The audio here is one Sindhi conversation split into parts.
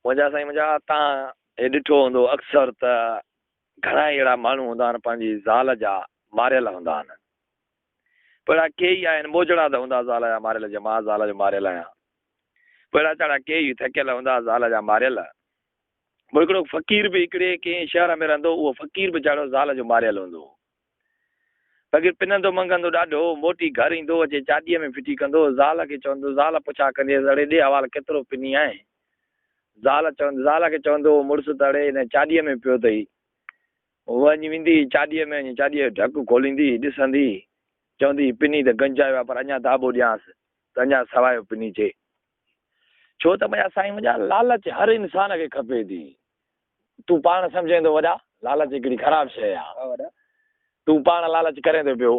منهنجا سائين منهنجا تان هي ڏٺو هوندو اڪثر ته گهڻا ئي اهڙا ماڻهو هوندا آهن پنهنجي زال جا ماريل هوندا آهن. پوء اهڙا ڪيئي آهن موجڙا ته هوندا زال جا ماريل جيئن مان زال جو ماريل آهيان. پوء اهڙا چاڙها ڪيئي ٿڪيل هوندا زال جا ماريل. پوء هڪڙو فقير به هڪڙي ڪنهن شهر ۾ رهندو هو اهو فقير به چاڙهو زال جو ماريل هوندو هو. فقير پنندو منگندو ڏاڍو هو، موٽي گهر ايندو هو، اچي چاڏيء ۾ ڦٽي ڪندو هو، زال کي چوندو، زال پڇا ڪندي هيس، اڙي ڏي حوال ڪيترو پني آهين؟ زال چوندي، زال کي چوندو هو مڙس ته اڙي هن چاڏيء ۾ پيو اٿئي. وڃي ويندي هئي چاڏيء ۾ وڃي چاڏيء جو ڍڪ کوليندي هئي، ڏسندي هئي، چوندي هئي، پني ته گنج آيو آهي پر اڃا داٻو ڏيانس ته اڃا سوايو پني چي. ڇو ته منهنجا سائين منهنجا لالچ هر انسان کي کپي ٿي. تون پاڻ سمجهين ٿو وڏا، لالچ هڪڙي خراب شيء آ. تون پاڻ لالچ ڪرين ٿو پيو.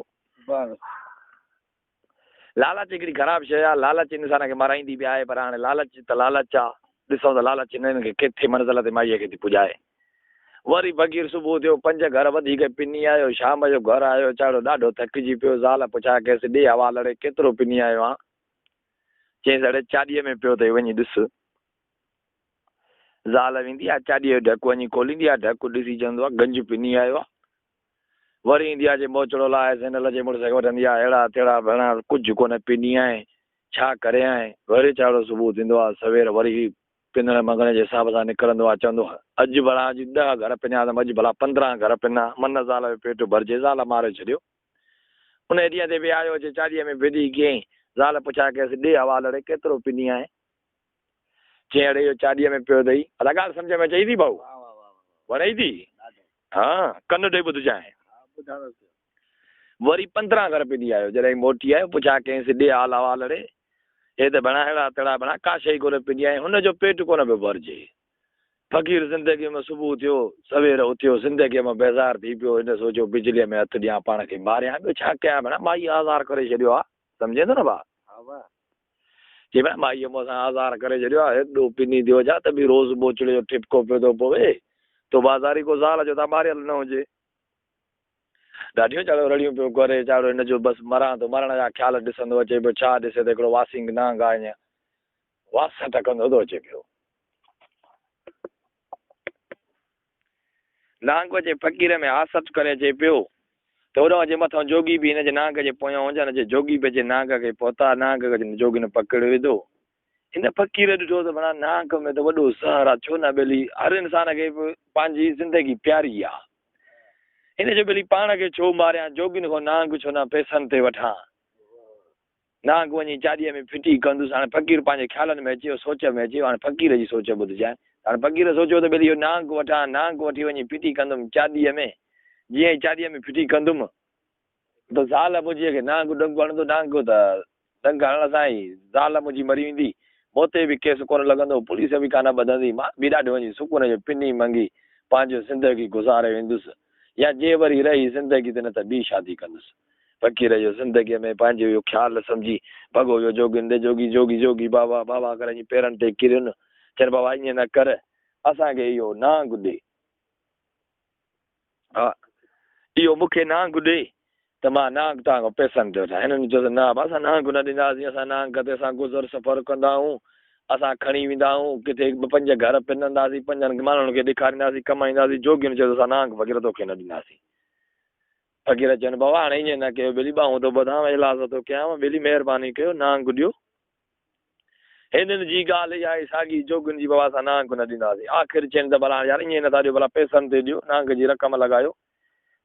لالچ هڪڙي خراب شيء آ، لالچ انسان کي مارائيندي به آهي پر هاڻي لالچ ته لالچ آ. ڏسون ته لالچ هنن کي ڪٿي منزل تي مائيء کي ٿي پڄائي. وري فقير صبح ٿيو، پنج گهر وڌيڪ پني آيو. شام جو گهر آيو، چاڙهو ڏاڍو ٿڪجي پيو. زال پڇا ڪيس، ڏي حوال اڙي ڪيترو پني آيو آن؟ چيس، اڙي چاڏيء ۾ پيو اٿئي، وڃي ڏس. زال ويندي آ، چاڏيء جو ڍڪ وڃي کوليندي آ، ڍڪ ڏسي چوندو آ، گنج پني آيو آ. وري ايندي آ، چي موچڙو لاهي سينڊل اچي مڙس کي وٺندي آ، اهڙا تهڙا ڀيڻا ڪجهه ڪونه پني آهين، ڇا ڪري آهين؟ وري چاڙهو صبح ٿيندو آ، سوير وري پنڻ منگڻ جي حساب سان نڪرندو آ، چوندو آ، اڄ ڀلا اڄ ڏهه گهر پنيا اٿم، اڄ ڀلا 15 گهر پنا، من زال جو پيٽ ڀرجي، زال ماري ڇڏيو. انهيء ڏينهن تي به آيو، اچي چاڏيء ۾ ڦٽي ڪيائين. زال پڇا ڪيس، ڏي حوال اڙي، ڪيترو پني آهين؟ چيائين، اڙي اهو چاڏيء ۾ پيو اٿئي. ادا ڳالهه سمجهه ۾ اچئي ٿي ڀائو؟ وڻئي ٿي؟ ها، ڪن ڏئي ٻڌجانء. وري 15 گهر پني آيو. جڏهن موٽي آيو، پڇا ڪيائينس، ڏي حال احوال اڙي، هي ته ڀيڻا اهڙا تهڙا ڀيڻا ڪا شيء ڪونه پني آهين. هن جو پيٽ ڪونه پيو ڀرجي. فقير زندگيء ۾ صبح ٿيو، سوير اٿيو، زندگيء مان بيزار ٿي پيو. هن سوچيو، بجليء ۾ هٿ ڏيان، پاڻ کي ماريان، ٻيو ڇا ڪيان ڀيڻا، مائيء آزار ڪري ڇڏيو آ. سمجهين ٿو نه ڀاء؟ چي ڀيڻا، مائيء مون سان آزار ڪري ڇڏيو آ، هيڏو پني ٿيو ڇا ته به روز ٻوچڙي جو ٺپڪو پيو ٿو پوي. تو بازاري ڪو زال جو تان ماريل نه هجي. ڏاڍيون چاڙهو رڙيون پيو ڪري، چاڙهو هن جو بس مران ٿو، مرڻ جا خيال ڏسندو اچي پيو، ڇا ڏسي ته هڪڙو واسينگ نانگ آ ائين واسٽ ڪندو ٿو اچي پيو. نانگ اچي فقير ۾ آست ڪري اچي پيو ته هوڏانهن اچي مٿان جوڳي به هن جي نانگ جي پويان هجن، اچي جوڳي به اچي نانگ کي پهتا، نانگ کي جوڳين پڪڙي وڌو. هن فقير ڏٺو ته ڀلا نانگ ۾ ته وڏو زهر آ، ڇو نه ٻيلي هر انسان کي به پنهنجي زندگي پياري آ. هن چيو ٻيلي پاڻ کي ڇو ماريان، جوڳين کان نانگ ڇو نه پئسن تي وٺان. نانگ وڃي چاڏيء ۾ ڦٽي ڪندس. هاڻي فقير پنهنجي خيالن ۾ اچي ويو، سوچ ۾ اچي ويو. هاڻي فقير جي سوچ ٻڌجانء. هاڻي فقير سوچيو ته ٻيلي اهو نانگ وٺان، نانگ وٺي وڃي ڦٽي ڪندم چاڏيء ۾. جيئن ئي چاڏيء ۾ ڦٽي ڪندم ته زال منهنجيء کي نانگ ڏنگ هڻندو، نانگ ته ڏنگ هڻڻ سان ئي زال منهنجي مري ويندي، مون تي به ڪيس ڪونه لڳندو، پوليس به ڪانه ٻڌندي، مان به ڏاڍو وڃي سڪون جو پني منگي پنهنجو زندگي گذاري ويندس يا جي وري رهي زندگي ته نه ته ٻي شادي ڪندس. فقير جو زندگيء ۾ پنهنجو اهو خيال سمجهي ڀڳو ويو جوڳين ڏي، جوڳي جوڳي جوڳي بابا بابا ڪري وڃي پيرن تي ڪرين، چين بابا ائين نه ڪر، اسان کي اهو نانگ ڏي. ها اهو مون کي نانگ ڏي ته مان نانگ توهان کان پئسن تي وٺان. هنن چيو ته نه ابا اسان نانگ نه ڏينداسين، اسان نانگ تي اسان گذر سفر ڪندا آهيون، اسان کڻي ويندا آهيون، ڪٿي ٻه پنج گهر پننداسين، پنجن ماڻهن کي ڏيکارينداسين، ڪمائينداسين. جوڳين چيو ته اسان نانگ وغيره توکي نه ڏينداسين. فقير چين بابا هاڻي ائين نه ڪيو ٻيلي ٻانهون ٿو ٻڌانء، ايلاز ٿو ڪيانء، ٻيلي مهرباني ڪيو نانگ ڏيو. هنن جي ڳالهه اها ئي ساڳي جوڳين جي بابا اسان نانگ نه ڏينداسين. آخر چين ته ڀلا هاڻي يار ائين نٿا ڏيو ڀلا پئسن تي ڏيو نانگ جي رقم لڳايو.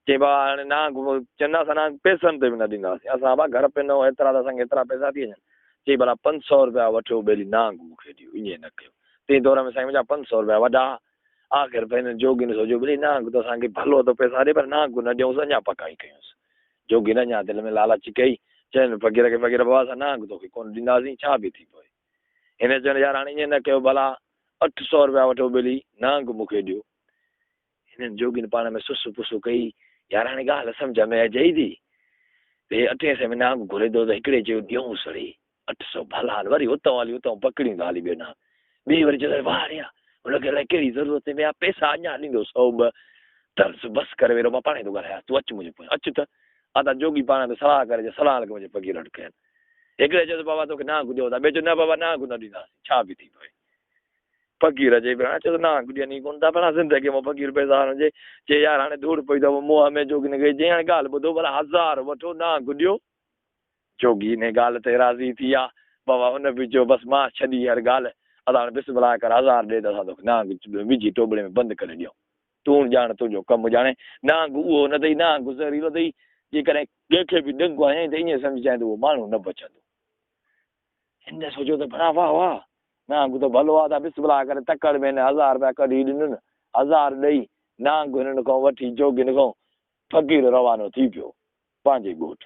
چين بابا هاڻي نانگ چين نه اسان نانگ پئسن تي به نه ڏينداسين. اسان بابا گهر پنئون ايترا ته اسان کي ايترا پئسا ٿي اچن. چئي ڀلا 500 رپيا وٺو ٻيلي نانگ مون کي ڏيو ائين نه ڪيو. تنهن دور ۾ سائين منهنجا 500 رپيا وڏا ها. آخر ته هنن جوڳين سوچيو ٻيلي نانگ ته اسان کي ڀلو ٿو پئسا ڏي پر نانگ نه ڏيونس اڃا پڪائي ڪيونس. جوڳين اڃا دل ۾ لالچ ڪئي، چين فقير کي فقير بابا اسان نانگ توکي ڪونه ڏينداسين، ڇا به ٿي پوي. هن چين يار هاڻي ائين نه ڪيو ڀلا 800 رپيا وٺو ٻيلي نانگ مون کي ڏيو. هنن جوڳين پاڻ ۾ سس پس ڪئي، يار هاڻي ڳالهه سمجهه ۾ اچئي ٿي ته هي اٺين سئي ۾ نانگ گهري ٿو ته هڪڙي چيو ڏيونس ڙي 800 ڀلا هل وري اتئون هلي اتئون پڪڙيون ٿا هلي ٻيو نانگ. ٻئي وري چيو ته واهه ڙي ها هن کي الائي ڪهڙي ضرورت پئي آ پئسا اڃا ڏيندو سئو ٻه ترس بس ڪري ويرو مان پاڻهي ٿو ڳالهايان تون اچ منهنجي پويان اچ ته ادا جوڳي پاڻ ۾ صلاح ڪري چيو صلاح لڳي منهنجي فقير وٽ ڪين. هڪڙي چيو ته بابا توکي نانگ ڏيون ٿا ٻئي چيو نه بابا نانگ نه ڏينداسين ڇا به ٿي پوي. فقير چئي ڀيڻا چيو ته نانگ ڏين ئي ڪونه ٿا ڀيڻا زندگيء مان فقير بيزار هجي. چي يار هاڻي ڌوڙ پئي اٿو منهن ۾ جوڳين کي چيائين هاڻي ڳالهه ٻڌو ڀلا هزار وٺو نانگ ڏيو. جوڳي انهيء ڳالهه تي راضي ٿي ويا. بابا ان به چيو بس مان ڇڏي هر ڳالهه ادا هاڻي بسم الله ڪر هزار ڏي ته اسان توکي نانگ وجهي ٽوٻڙي ۾ بند ڪري ڏيون. تون ڄاڻ تنهنجو ڪم ڄاڻي. نانگ اهو نه اٿئي نانگ زهريلو اٿئي جيڪڏهن ڪنهن کي به ڏنگ هنيائين ته ائين سمجهجانء ته اهو ماڻهو نه بچندو. هن سوچيو ته ڀلا واهه واهه، نانگ ته ڀلو آ ته بسم الله ڪري تڪڙ ۾ هن هزار رپيا ڪڍي ڏنن. هزار ڏئي نانگ هنن کان وٺي جوڳين کان فقير روانو ٿي پيو پنهنجي ڳوٺ.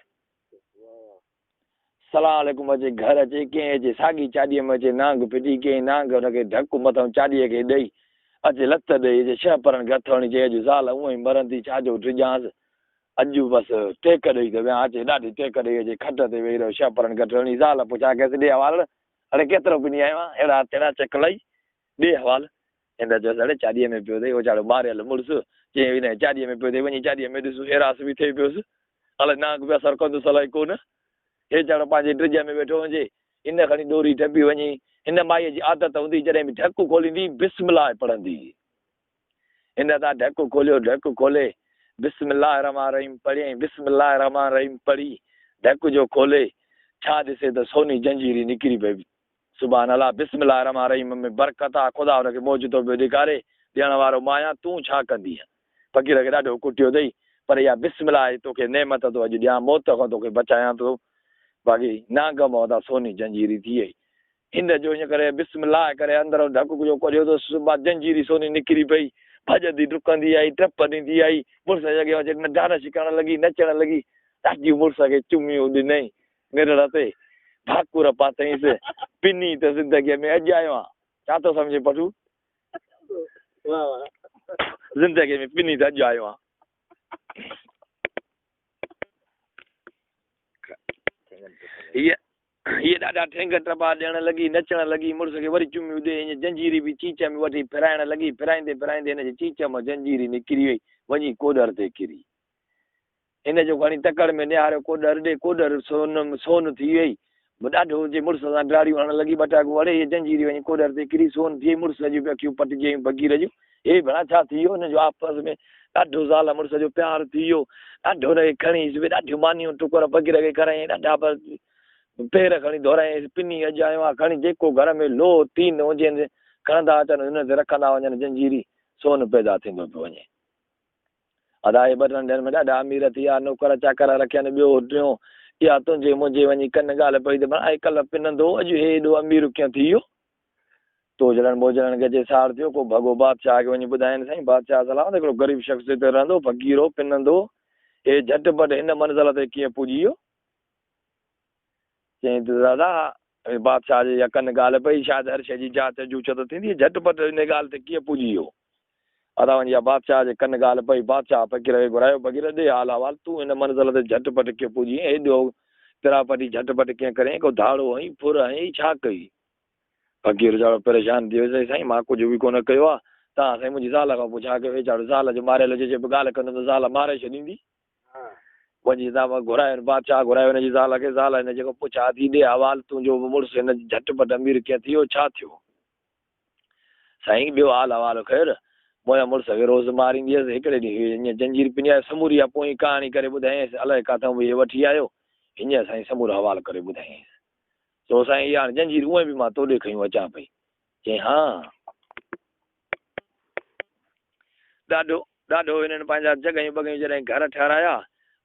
سلام عليڪم اچي گهر اچي ڪنهن اچي ساڳي چاڏيء ۾ اچي نانگ ڦٽي ڪيائين نانگ هن کي ڌڪ مٿئون چاڏيء کي ڏئي اچي لت ڏئي اچي شهپرن کي هٿ هڻي چئي اڄ زال اونئن ئي مرندي ڇا جو ڊڄانس اڄ بس ٽيڪ ڏئي ته ويهان اچي ڏاڍي ٽيڪ ڏئي اچي کٽ تي ويهي رهيو شهپرن کي هٿ هڻي زال پڇا ڪيس ڏي حوال اڙي ڪيترو پني آيو آهين اهڙا تهڙا چڪلائي ڏي حوال هن چيس اڙي چاڏيء ۾ پيو اٿئي اوچاڙو ماريل مڙس چيائين هن چاڏيء ۾ پيو اٿئي وڃي چاڏيء ۾ ڏس ايراس به ٿئي پيس الائي نانگ به اثر ڪندس الائي ڪو نه هي چاڙو پنهنجي ڊڄ ۾ ويٺو هجي هن کڻي ڏوري ٽپي وڃي هن مائيء جي عادت هوندي جڏهن به ڍڪ کوليندي بسم الله پڙهندي هن تان ڍڪ کوليو، ڍڪ کولي بسم الله الرحمٰن الرحيم پڙهيائين، بسم الله الرحمٰن الرحيم پڙهي ڍڪ جو کولي ڇا ڏسي ته سوني جنجيري نڪري پئي. سبحان الله بسم الله الرحمٰن الرحيم ۾ برڪت آ، خدا هن کي معجزو پيو ڏيکاري، ڏيڻ وارو مان آهيان، تون ڇا ڪندينء؟ فقير کي ڏاڍو ڪٽيو اٿئي، پر اها بسم الله جي توکي نعمت ٿو اڄ ڏيان، موت کان توکي بچايان ٿو، باقي نانگ مان تان سوني جنجيري ٿي وئي. هن جو ائين ڪري بسم الله ڪري اندرئون ڍڪ جو ڪڍيو ته صبح جنجيري سوني نڪري پئي. ڀڄندي ڊڪندي آئي، ٽپ ڏيندي آئي. مڙس جي اڳيان اچي ڊانس ڪرڻ لڳي، نچڻ لڳي. ڏاڍيون مڙس کي چميون ڏنائين نرڙ تي، ڀاڪر پاتائينس. پني ته زندگيء ۾ اڄ آيو آن. ڇا ٿو سمجهين پٺو؟ زندگيء ۾ پني ته اڄ آيو آن. هيء هيء ڏاڍا ٺينگ ٽپا ڏيڻ لڳي، نچڻ لڳي، مڙس کي وري چميون ڏئي، ائين جنجيري به چيچ ۾ وٺي ڦيرائڻ لڳي، ڦيرائيندي ڦيرائيندي هن جي چيچ مان جنجيري نڪري وئي، وڃي ڪوڏر تي ڪري. هن جو کڻي تڪڙ ۾ نهاريو ڪوڏر ڏي، ڪوڏر سون سون ٿي وئي. ڏاڍو جي مڙس سان ڊاڙيون هڻڻ لڳي، ٻه ٽاڪون اڙي هيء جنجيري وڃي ڪوڏر تي ڪري، سون ٿي وئي، مڙس جون به اکيون پٽجي ويون فقير جون، هي ڀلا ڇا ٿي ويو؟ هن جو آپس ۾ ڏاڍو زال مڙس جو پيار ٿي ويو، ڏاڍو هن کي کڻي ڏاڍيون مانيون ٽڪر فقير کي کارايائين، ڏاڍا پير کڻي ڌورايائينس، پني اڄ آيو آهان، کڻي جيڪو گهر ۾ لوهه تين هجين کڻندا اچن، ان تي رکندا وڃن جنجيري، سون پيدا ٿيندو پيو وڃي. ادا اهي ٻه ٽن ڏينهن ۾ ڏاڍا امير ٿي ويا، نوڪر چاڪر رکين، ٻيو ٽيون اها تنهنجي منهنجي وڃي ڪن ڳالهه پئي ته ڀلا هي ڪلهه پنندو هو، اڄ هي ايڏو امير ڪيئن ٿي ويو؟ توجهڙن ٻوجهڙن کي اچي ساڙ ٿيو، ڪو ڀڳو بادشاهه کي وڃي ٻڌايائين، سائين بادشاهه سلامت هڪڙو غريب شخص هتي رهندو، فقير هو، پنندو هو، هي جهٽ پٽ هن منزل تي ڪيئن پڄي ويو؟ چيائين ته دادا، بادشاهه جي اها ڪن ڳالهه پئي، شايد هر شيء جي جاچ جوچ ته ٿيندي، جهٽ پٽ ان ڳالهه تي ڪيئن پڄي ويو؟ ادا وڃي اها بادشاهه جي ڪن ڳالهه پئي، بادشاهه فقير کي گهرايو، فقير ڏي حال احوال، تون هن منزل تي جهٽ پٽ ڪيئن پڄي وئين، هيڏو پراپرٽي جهٽ پٽ ڪيئن ڪرين، ڪو ڌاڙو هنئي، ڦر هنئي، ڇا ڪئي؟ فقير ويچارو پريشان ٿي ويو، چيائين سائين مان ڪجهه به ڪونه ڪيو آهي، توهان سائين منهنجي زال کان پڇا ڪيو، ويچارو زال جو ماريل هجي، جي به ڳالهه ڪندم ته زال ماري ڇڏيندي. وڃي تان گهرايو بادشاهه گهرايو هن جي زال کي، زال هن جيڪو پڇا ٿي ڏي حوال تنهنجو به مڙس هن جهٽ پٽ امير ڪيئن ٿي ويو ڇا ٿيو؟ سائين ٻيو حال احوال خير، منهنجا مڙس کي روز ماريندي هيس، هڪڙي ڏينهن هيء جنجير پني آيو سموري اها پوئين ڪهاڻي ڪري ٻڌايائينس، الائي ڪاٿئون به هيء وٺي آيو، هينئر سائين سمورو حوال ڪري ٻڌايائينس. چيو سائين اها هاڻي جنجير اونئن به مان توڏي کنيون اچان پئي. چيائين ها. ڏاڍو ڏاڍو هنن پنهنجا جڳهيون ٻڳهيون جڏهن گهر ٺهرايا،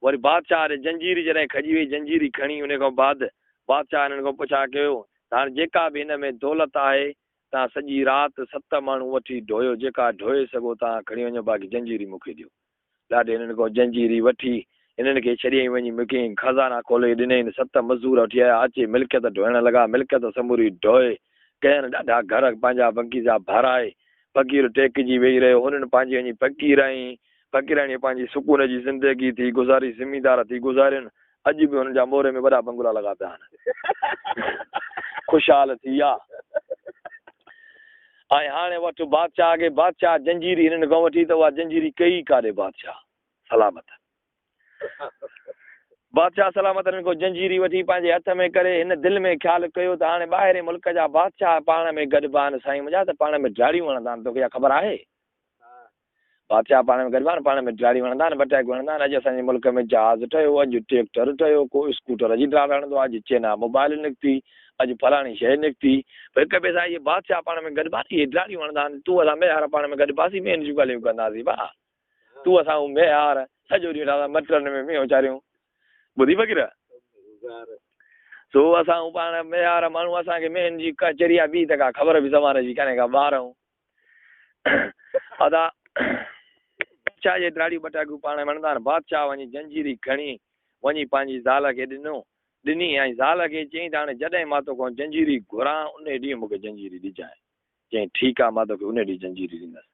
وري بادشاهه ڏي جنجيري جڏهن کڄي وئي، جنجيري کڻي ان کان بعد بادشاهه هنن کان پڇا ڪيو ته هاڻي جيڪا به هن ۾ دولت آهي، تان سڄي رات ست ماڻهو وٺي ڍوئيو، جيڪا ڍوئي سگهو تان کڻي وڃو، باقي جنجيري مون کي ڏيو. ڏاڍي هنن کان جنجيري وٺي هنن کي ڇڏيائين وڃي مڪين خزانا کولي ڏنائين ست مزور وٺي آيا اچي ملڪيت ڍوئڻ لڳا ملڪيت سموري ڍوئي ڪين ڏاڍا گهر پنهنجا بغيچا ڀرائي فقير ٽيڪجي ويهي رهيو هنن پنهنجي وڃي فقيرائين فقيراڻيء پنهنجي سڪون جي زندگي ٿي گذاري زميندار ٿي گذارين اڄ به هنن جا موري ۾ وڏا بنگلا لڳا پيا آهن. خوشحال ٿي ويا ۽ هاڻي وٺ بادشاهه کي. بادشاهه جنجيري هنن کان وٺي ته اها جنجيري ڪئي ڪاڏي بادشاهه سلامت. بادشاهه سلامت هنن کان جنجيري وٺي پنهنجي هٿ ۾ ڪري هن دل ۾ خيال ڪيو ته هاڻي ٻاهرين ملڪ جا بادشاهه پاڻ ۾ گڏبا آهن سائين منهنجا ته پاڻ ۾ ڊاڙيون هڻندا آهن توکي اها خبر آهي؟ بادشاهه پاڻ ۾ گڏبا آهن پاڻ ۾ ڊاڙيون هڻندا آهن ٻٽاڪيون هڻندا آهن اڄ اسان جي ملڪ ۾ جهاز ٺهيو اڄ ٽريڪٽر ٺهيو ڪو اسڪوٽر جي ڊاڙ هڻندو آهي اڄ چينا موبائل نڪتي اڄ فلاڻي شيء نڪتي پوء هڪ ٻئي سان اهي بادشاهه پاڻ ۾ گڏبا آهن اهي ڊاڙيون هڻندا آهن تون اسان ميهار پاڻ ۾ گڏباسين مينهن جون ڳالهيون ڪنداسين ڀاء تون اسان هون ميهار، سڄو ڏينهن ويٺا اسان مٽرن ۾ مينهن اچاريون. ٻڌي فقير؟ سو اسان هون پاڻ ميهار ماڻهو، اسان کي مينهن جي ڪا چري آ، ٻي ته ڪا خبر به زماني جي ڪانهي ڪا ٻار هون. ادا بادشاهه جي ڊاڙيون ٻٽاڪيون پاڻ ۾ هڻندا آهن. بادشاهه وڃي جنجيري کڻي وڃي پنهنجي زال کي ڏنو، ڏني ۽ زال کي چيائين ته هاڻي جڏهن مان توکان جنجيري گهران انهي ڏينهن مون کي جنجيري ڏجانء. چيائين، ٺيڪ آ، مان توکي انهيء ڏينهن جنجيري ڏيندس.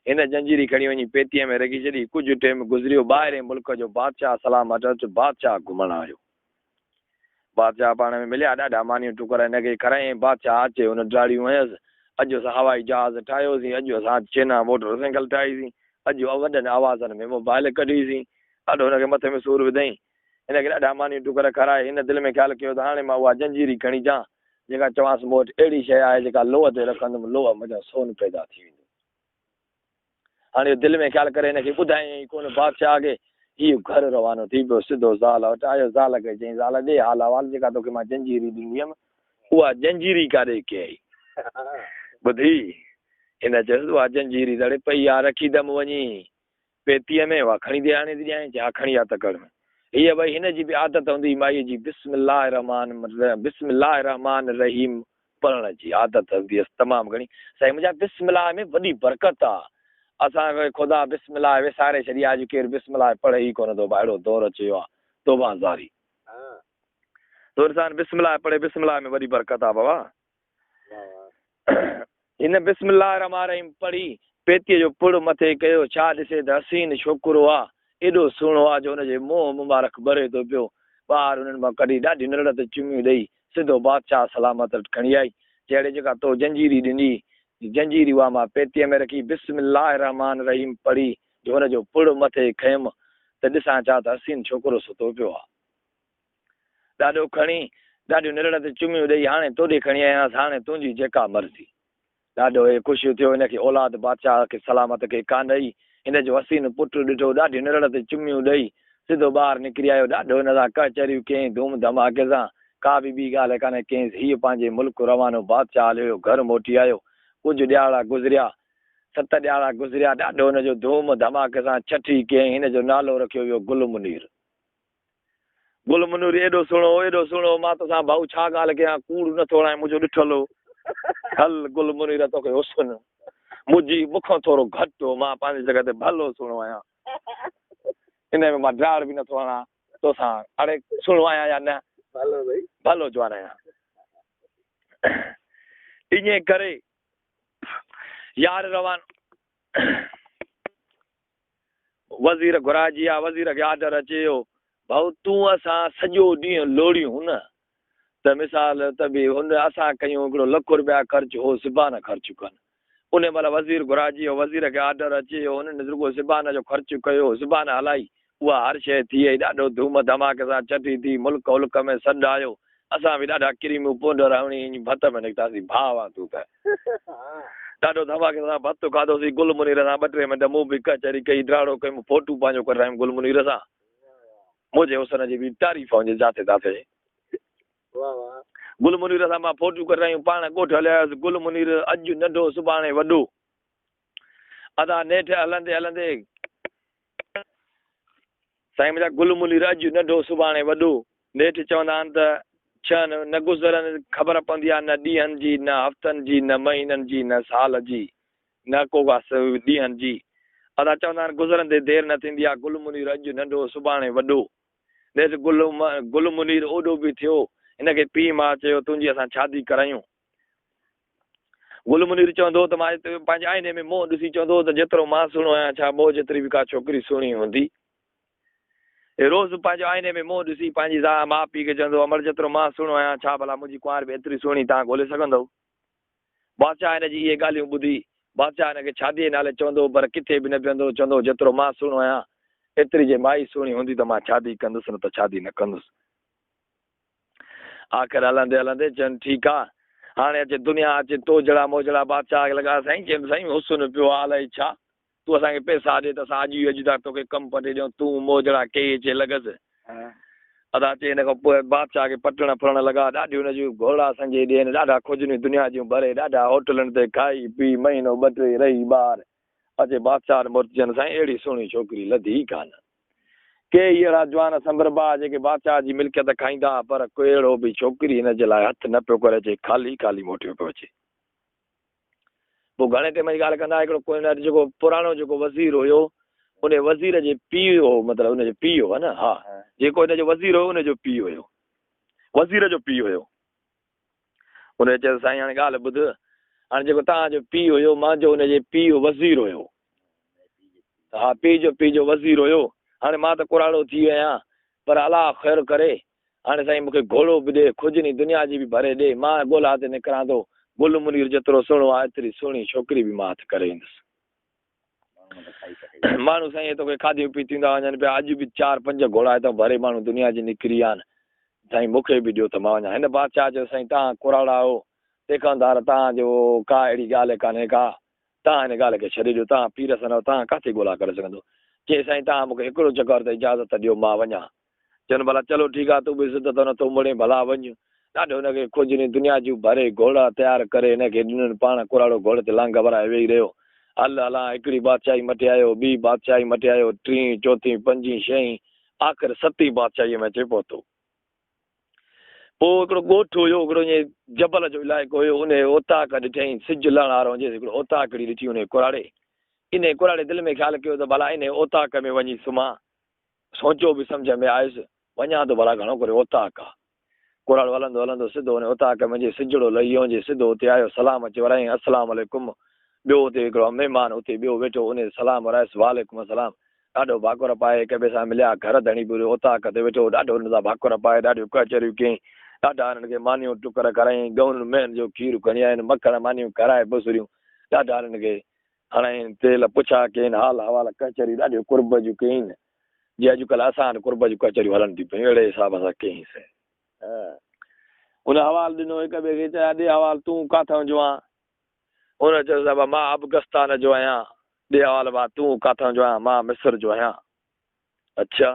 هن جنجيري کڻي وڃي پيتيء ۾ رکي ڇڏي. ڪجهه ٽيم گذريو، ٻاهرئين ملڪ جو بادشاهه سلامت اچ بادشاهه گهمڻ آيو. بادشاهه پاڻ ۾ مليا، ڏاڍا مانيون ٽڪر هن کي کارايائين. بادشاهه اچي هن ڊاڙيون هنيس، اڄ اسان هوائي جهاز ٺاهيوسين، اڄ اسان چينا موٽر سائيڪل ٺاهيسين، اڄ وڏن آوازن ۾ موبائل ڪڍيسين. ڏاڍو هن کي مٿي ۾ سور وڌائين. هن کي ڏاڍا مانيون ٽڪر کارائي، هن دل ۾ خيال ڪيو ته هاڻي مان اها جنجيري کڻي اچان، جيڪا چوانس مون وٽ اهڙي شيء آهي جيڪا لوهه تي رکندم، لوهه منجهان سون پيدا ٿي ويندو. هاڻي اهو دل ۾ خيال ڪري هن کي ٻڌايائين ئي ڪونه بادشاهه کي. هيء گهر روانو ٿي پيو، سڌو زال وٽ آيو. زال کي چيائين، زال ڏي حال احوال، جيڪا توکي مان جنجيري ڏني هيم، اها جنجيري ڪاڏي ڪيئي؟ ٻڌي، هن چيس، اها جنجيري ته اڙي پئي آ، رکي اٿم وڃي. پيتيء ۾ اها کڻي ٿي آڻي ٿي ڏيانء؟ چي ها کڻي آ تڪڙ ۾. هيء ڀئي هن جي به عادت هوندي هئي مائيء جي بسم الله الرحمان بسم الله الرحمان الرحيم پڙهڻ جي عادت هوندي هيس تمام گهڻي. سائين منهنجا بسم الله ۾ وڏي برڪت آ. اسان کي خدا بسم الله وساري ڇڏي آ اڄ ڪير بسم الله پڙهي ئي ڪونه ٿو ڀاء اهڙو دور اچي ويو آ توبه زاري. تو انسان بسم الله پڙهي بسم الله ۾ وڏي برڪت آ بابا. هن بسم الله الرحمٰن الرحيم پڙهي، پيتيء جو پڙ مٿي ڪيو، ڇا ڏسي ته حسين ڇوڪرو آ، ايڏو سهڻو آ جو ان جي منهن مبارڪ ٻري ٿو پيو. ٻاهر انهن مان ڪڍي ڏاڍي نرڙ تي چميون ڏئي، سڌو بادشاهه سلامت وٽ کڻي آئي. چي اڙي جيڪا تو جنجيري ڏني، جنجيري اها مان پيتيء ۾ رکي، بسم الله الرحمٰن الرحيم پڙهي، جو ان جو پڙ مٿي کنيم ته ڏسان ڇا ته حسين ڇوڪرو ستو پيو آ. ڏاڏو کڻي، ڏاڍيون نرڙ تي چميون ڏيئي، هاڻي توڏي کڻي آيانس، هاڻي تنهنجي جيڪا مرضي. ڏاڍو هي خوش ٿيو، هن کي اولاد بادشاهه کي سلامت کي ڪانه هئي، هن جو حسين پٽ ڏٺو، ڏاڍيون نرڙ تي چميون ڏيئي، سڌو ٻاهر نڪري آيو، ڏاڍو هن سان ڪچهريون ڪيائين، ڌوم ڌماڪي سان، ڪا به ٻي ڳالهه ڪانه ڪيائينس، هيء پنهنجي ملڪ روانو بادشاهه هليو ويو، گهر موٽي آيو، ڪجهه ڏهاڙا گذريا، ست ڏهاڙا گذريا، ڏاڍو هن جو ڌوم ڌماڪي سان ڇٺي ڪيائين، هن جو نالو رکيو ويو گل منير. گل منوري ايڏو سهڻو هو، ايڏو سهڻو هو، مان توسان ڀائو ڇا ڳالهه ڪيان، ڪوڙ نه ٿو هڻائين، منهنجو ڏٺل هو. هل گل منير توکي حسن منهنجي مون کان ٿورو گهٽ هو، مان پنهنجي جڳهه تي ڀلو سهڻو آهيان، انهيء ۾ مان ڊاڙ به نه ٿو هڻان توسان، اڙي سهڻو آهيان يا نه؟ ڀلو جوان آهيان. ائين ڪري يار روانو. وزير گهرائجي آ، وزير کي آرڊر اچي ويو، ڀائو تون اسان سڄو ڏينهن لوڙيون نه ته مثال ته به هن اسان ڪيون هڪڙو لک روپيا خرچ هو زبان خرچ ڪن. انهي مهل وزير گهرائجي ويو، وزير کي آرڊر اچي ويو، هنن رڳو زبان جو خرچ ڪيو، زبان هلائي، اها هر شيء ٿي ۽ ڏاڍو ڌوم ڌماڪي سان ڇٺي ٿي، ملڪ الڪ ۾ سڏ آيو، اسان به ڏاڍا ڪريمون پونڊر هڻي اڃ ڀت ۾ نڪتاسين، ڀاء وان تون ته. ڏاڍو ڌماڪي سان ڀت کاڌوسين، گل منير سان ٻه ٽي منٽ مون به ڪچهري ڪئي، ڊراڙو ڪيم، فوٽو پنهنجو ڪڍرايم گل منير سان، منهنجي حسن جي به تعريف هجي جاتي تاتي. گل منير سان مان فوٽو ڪڍرايون، پاڻ ڳوٺ هليا آيس، گل منير اڄ ننڍو سڀاڻي وڏو. ادا نيٺ هلندي هلندي سائين منهنجا گل منير اڄ ننڍو سڀاڻي وڏو. نيٺ چوندا آهن ته ڇهن نه گذرن خبر پوندي آهي نه ڏينهن جي نه هفتن جي نه مهينن جي نه سال جي نه ڪو ڏينهن جي. ادا چوندا آهن گذرندي دير نه ٿيندي آهي گل منير اڄ ننڍو سڀاڻي وڏو. نيٺ گل گل منير اوڏو به ٿيو. هن کي پيء ماء چيو تنهنجي اسان شادي ڪرايون. گل منير چوندو هو ته مان پنهنجي آئيني ۾ منهن ڏسي چوندو هو ته جيترو مان سهڻو آهيان ڇا مون جيتري به ڪا ڇوڪري سهڻي هوندي. روز پنهنجي آئيني ۾ منهن ڏسي پنهنجي زال ماء پيء کي چوندو هو امڙ جيترو مان سهڻو آهيان ڇا ڀلا منهنجي ڪنوار به ايتري سهڻي توهان ڳولي سگهندؤ. بادشاهه هن جي اهي ڳالهيون ٻڌي بادشاهه هن کي شاديء جي نالي چوندو هو پر ڪٿي به نه بيهندو هو چوندو هو جيترو مان سهڻو آهيان. ايتري جي مائي سهڻي هوندي ته مان شادي ڪندس نه ته شادي نه ڪندس. آخر هلندي هلندي چين ٺيڪ آ هاڻي اچي دنيا اچي تو جهڙا مون جهڙا بادشاهه کي لڳا سائين چيم سائين حسن پيو آ الائي ڇا تون اسان کي پئسا ڏي ته اسان اڄ ئي اڄ ٿا توکي ڪم پٽي ڏيون تون مون جهڙا ڪيئي اچي لڳس. ادا چي ان کان پوء بادشاهه کي پٽڻ ڦرڻ لڳا ڏاڍيون ان جون گهوڙا سنجي ڏين ڏاڍا کوجنيون دنيا جون ڀري ڏاڍا هوٽلن تي کائي پي مهينو ٻه ٽي رهي ٻاهر اچي بادشاهه وٽ موٽجن سائين اهڙي سهڻي ڇوڪري لڌي ئي ڪانه. ڪي ئي اهڙا جوان سنڀربا جيڪي بادشاهه جي ملڪيت کائيندا پر ڪو اهڙو به ڇوڪري هن جي لاء هٿ نه پيو ڪري اچي خالي خالي موٽيو پيو اچي. پوء گهڻي ٽيم جي ڳالهه ڪندا هڪڙو ڪو هن جيڪو پراڻو جيڪو وزير هيو ان وزير جي پيء هو مطلب ان جو پيء هو نه ها جيڪو هن جو وزير هيو ان جو پيء هيو وزير جو پيء هيو. ان چيس سائين هاڻي ڳالهه ٻڌ، هاڻي جيڪو توهان جو پيء هيو، مانجو ان جي پيء وزير هيو. ها پيء جو پيء جو وزير هيو، هاڻي مان ته ڪراڙو ٿي ويو آهيان، پر الله خير ڪري، هاڻي سائين مون کي گهوڙو به ڏي، کجني دنيا جي به ڀري ڏي، مان ڳولا تي نڪران ٿو، گل منير جيترو سهڻو آهي، ايتري سهڻي ڇوڪري به مان هٿ ڪري ايندس. ماڻهو سائين هتان کي کاڌيون پيتيون ٿا وڃن پيا، اڄ به چار پنج گهوڙا هتان ڀري ماڻهو دنيا جي نڪري ويا آهن، سائين مون کي به ڏيو ته مان وڃان. هن بادشاهه چيو سائين توهان ڪراڙا آهيو، تنهن کان ڌار توهان جو ڪا اهڙي ڳالهه ڪانهي ڪا، توهان هن ڳالهه کي ڇڏي ڏيو، توهان پير سن آهيو، توهان ڪاٿي ڳولا ڪري سگهندو. چيائين سائين توهان مون کي هڪڙو چڪر ته اجازت ڏيو مان وڃان. چون ڀلا چلو ٺيڪ آ تون به ضد ته نٿو مڙين ڀلا وڃ. ڏاڍو هن کي کوجني دنيا جون ڀري گهوڙا تيار ڪري هن کي ڏنن پاڻ ڪراڙو گهوڙي تي لانگ ورائي ويهي رهيو. هل هلان هڪڙي بادشاهي مٽي آيو ٻي بادشاهي مٽي آيو ٽين چوٿين پنجين ڇهين آخر ستين بادشاهيء ۾ اچي پهتو. پوء هڪڙو ڳوٺ هيو هڪڙو ائين جبل جو علائقو هيو انهي اوطاق ڏٺائين سج لهڻ وارو هجيس هڪڙو اوطاقڙي ڏٺي انهي ڪراڙي انهي ڪراڙي دل ۾ خيال ڪيو ته ڀلا انهي اوطاق ۾ وڃي سمهان سوچيو به سمجهه ۾ آيس، وڃان ٿو ڀلا گهڻو ڪري اوطاق آ. ڪراڙو هلندو هلندو سڌو وڃي اوطاق ۾ جي سجڙو لهي ويو جي سڌو اتي آيو سلام اچي ورايائين السلام عليڪم ٻيو اتي هڪڙو مهمان اتي ٻيو ويٺو انهي سلام ورايس وعليڪم السلام ڏاڍو ڀاڪر پائي هڪ ٻئي سان مليا گهر ڌڻي به اوطاق تي ويٺو ڏاڍو انهن سان ڀاڪر پائي ڏاڍيون ڪچهريون ڪيائين ڏاڍا انهن کي مانيون ٽڪر کارايائين ڳئون مينهن جو کير کڻي آين مکڻ مانيون کارائي بسريون ڏاڍا انهن کي هڻائين تيل پڇا ڪين حال حوال ڪچهريون ڏاڍيون قرب جون ڪيائين جي اڄ ڪلهه اسان وٽ قرب جون ڪچهريون هلن ٿيون پيون اهڙي حساب سان ڪيائين سين. ان حوال ڏنو هڪ ٻئي کي چيا ڏي حوال تون ڪاٿئون جو آن؟ ان چيس ته مان افغستان جو آهيان. ڏي حوال ڀاء تون ڪاٿئون جو آهيان؟ مان مصر جو آهيان. اڇا.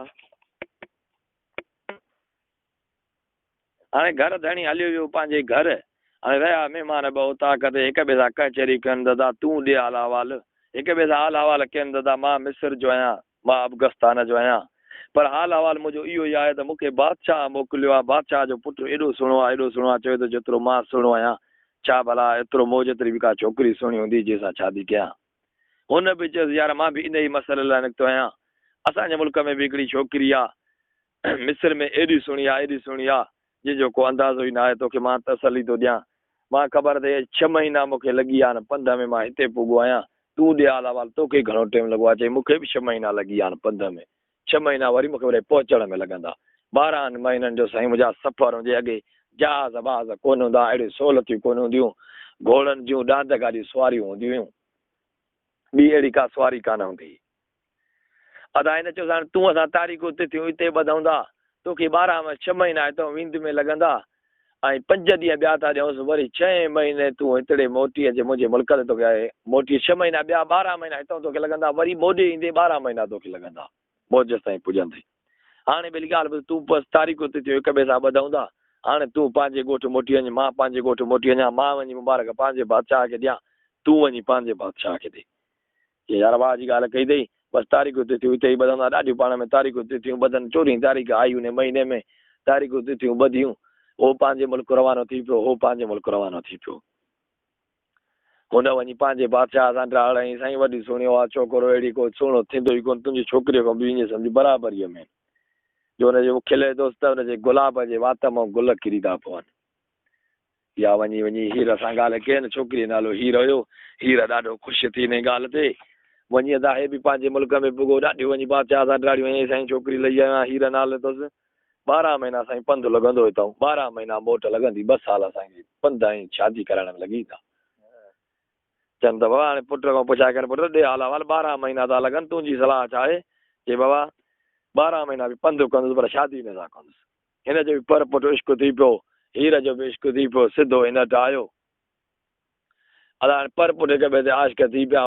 هاڻي گهر ڌڻي هليو ويو پنهنجي گهر. هاڻي رهيا مهمان ٻه اوطاق تي هڪ ٻئي سان ڪچهري ڪن دادا تون ڏي حال احوال. هڪ ٻئي سان حال احوال ڪين دادا مان مصر جو آهيان، مان افغستان جو آهيان. پر حال احوال منهنجو اهو ئي آهي ته مون کي بادشاهه موڪليو آهي، بادشاهه جو پٽ ايڏو سهڻو آهي، ايڏو سهڻو آهي، چوي ٿو جيترو مان سهڻو آهيان، ڇا ڀلا ايترو مون جيتري به ڪا ڇوڪري سهڻي هوندي جنهن سان شادي ڪيان. هن به چيس يار مان به انهيء مسئلي لاء نڪتو آهيان. اسان جي ملڪ ۾ به هڪڙي ڇوڪري آ، مصر ۾ ايڏي سهڻي آ، ايڏي سهڻي آ، جنهن جو ڪو اندازو ئي ناهي. توکي مان تسلي ٿو ڏيان. مان خبر اٿئي اڄ ڇهه مهينا مون کي لڳي ويا آهن پنڌ ۾ مان هتي پڳو آهيان. تون ڏي حال احوال توکي گهڻو ٽيم لڳو آ؟ چئي مون کي به ڇهه مهينا لڳي ويا آهن پنڌ ۾. ڇهه مهينا وري مون کي وري پهچڻ ۾ لڳندا. 12 مهينن جو سائين منهنجا سفر هجي. اڳي جهاز باز ڪونه هوندا، اهڙيون سهولتيون ڪونه هونديون. گهوڙن جون ڏاند گاڏيون سواريون هونديون هيون. ٻي اهڙي ڪا سواري ڪانه هوندي هئي. ادا هن چيس هاڻي تون اسان تاريخون تٿيون اتي ٻڌون ٿا، توکي 12 مان ڇهه مهينا هتئون ويند ۾ لڳندا ۽ پنج ڏينهن ٻيا ٿا ڏيونس، وري ڇهين مهيني تون هتڙي موٽي اچ منهنجي ملڪ تي توکي موٽي ڇهه مهينا ٻيا 12 مهينا هتئون توکي لڳندا، وري موڏي ايندي 12 مهينا توکي لڳندا موت جيستائين پڄندين. هاڻي ٻيلي ڳالهه ٻڌ، تون بس تاريخون تٿيون هڪ ٻئي سان ٻڌون ٿا، هاڻي تون پنهنجي ڳوٺ موٽي وڃ، مان پنهنجي ڳوٺ موٽي وڃان، مان وڃي مبارڪ پنهنجي بادشاهه کي ڏيان، تون وڃي پنهنجي بادشاهه کي ڏي. چي يار واهه جي ڳالهه ڪئي اٿئي، بس تاريخون تٿيون اتي ئي ٻڌندا، ڏاڍيون پاڻ ۾ تاريخون تٿيون ٻڌن، چوڏهين تاريخ آئي انهي مهيني ۾ تاريخون تٿيون ٻڌيون، هو پنهنجي ملڪ روانو ٿي پيو، هو پنهنجي ملڪ روانو ٿي پيو. هن وڃي پنهنجي بادشاهه سان ڊاڙ هنئي، سائين وڏي سهڻيو آ ڇوڪرو، اهڙي ڪو سهڻو ٿيندو ئي ڪونه، تنهنجي ڇوڪريء کان به ائين سمجهه برابريء ۾، جو هن جو کلي دوست هن جي گلاب جي وات مان گل ڪري ٿا پون. يا وڃي وڃي هير سان ڳالهه ڪين، ڇوڪريء جو نالو هير هيو، هير ڏاڍو خوش ٿي انهيء ڳالهه تي، وڃي ادا هي به پنهنجي ملڪ ۾ پڳو، ڏاڍيون وڃي بادشاهه سان ڊاڙيون هنيائين، سائين ڇوڪري لهي آيو آهيان، هير نالي اٿس، 12 مهينا سائين پنڌ لڳندو هتئون، 12 مهينا موٽ لڳندي، ٻه سال اسان کي پنڌ ۽ شادي ڪرائڻ ۾ لڳي ويندا. چون ته بابا هاڻي پٽ کان پڇا ڪن، پٽ ڏي حال احوال، 12 مهينا ٿا لڳن، تنهنجي صلاح ڇا آهي؟ چي بابا! 12 مهينا به پنڌ ڪندس پر شادي هن سان ڪندس. هن جو به پر پٽ عشق ٿي پيو، هير جو به عشق ٿي پيو، سڌو هن وٽ آيو. ادا هاڻي پر پٽ هڪ ٻئي تي عاشق ٿي پيا.